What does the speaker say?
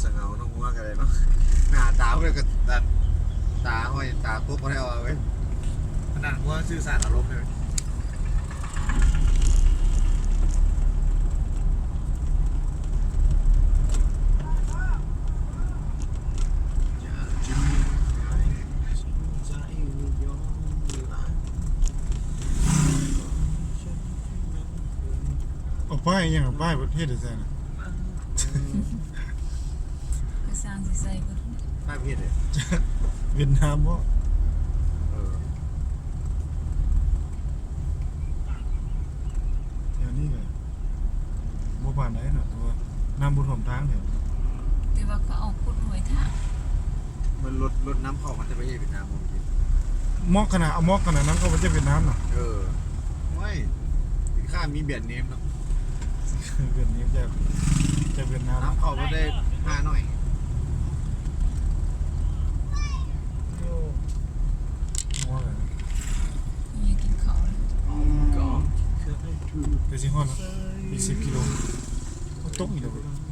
ສະເຫງົານ້ອງຫົວກໍໄດ້ເນາະ ໜ້າຕາເພິ່ນກໍຕາ ຕາຫ້ອຍ ຕາຕົກບໍ່ໄດ້ເອົາເວີຍ ຂະໜາດຫົວສື່ສານອາລົມເລີຍ. ເອົາປ້າຍອີ່ຫຍັງ ປ້າຍປະເທດໃດໃສ່ນະ? ກໍຊ່າງຊິໃສ່ເບິດ. ປ້າຍປະເທດໃດ? ຫວຽດນາມບໍ? ເອີ ແຖວນີ້ກໍບໍ່ປານໃດນະ ເພາະວ່ານ້ຳບໍ່ຖ້ວມທາງແຖວນີ້ ແຕ່ວ່າເຂົາເອົາຂຸດຫ້ວຍທາງ ມັນລົດ ລົດນຳເຂົ້າມາແຕ່ປະເທດຫວຽດນາມບໍ່? ເໝາະຂະໜາດ ເອົາເໝາະຂະໜາດນຳເຂົ້າມາຈາກຫວຽດນາມນະ. ເອີ ໂອ້ຍ ສິນຄ້າມີແບຣນເນມເນາະ ແບຣນເນມຈາກ ຈາກຫວຽດນາມ ນຳເຂົ້າມາໄດ້ຫ້າຮ້ອຍ. ໂອ້ ເອົາເລີຍ ນີ້ກິນເຂົ້າແລ້ວ ແຕ່ຊິຮອດລະ ອີກສິບກິໂລ ມັນຕົກອີກແລ້ວ.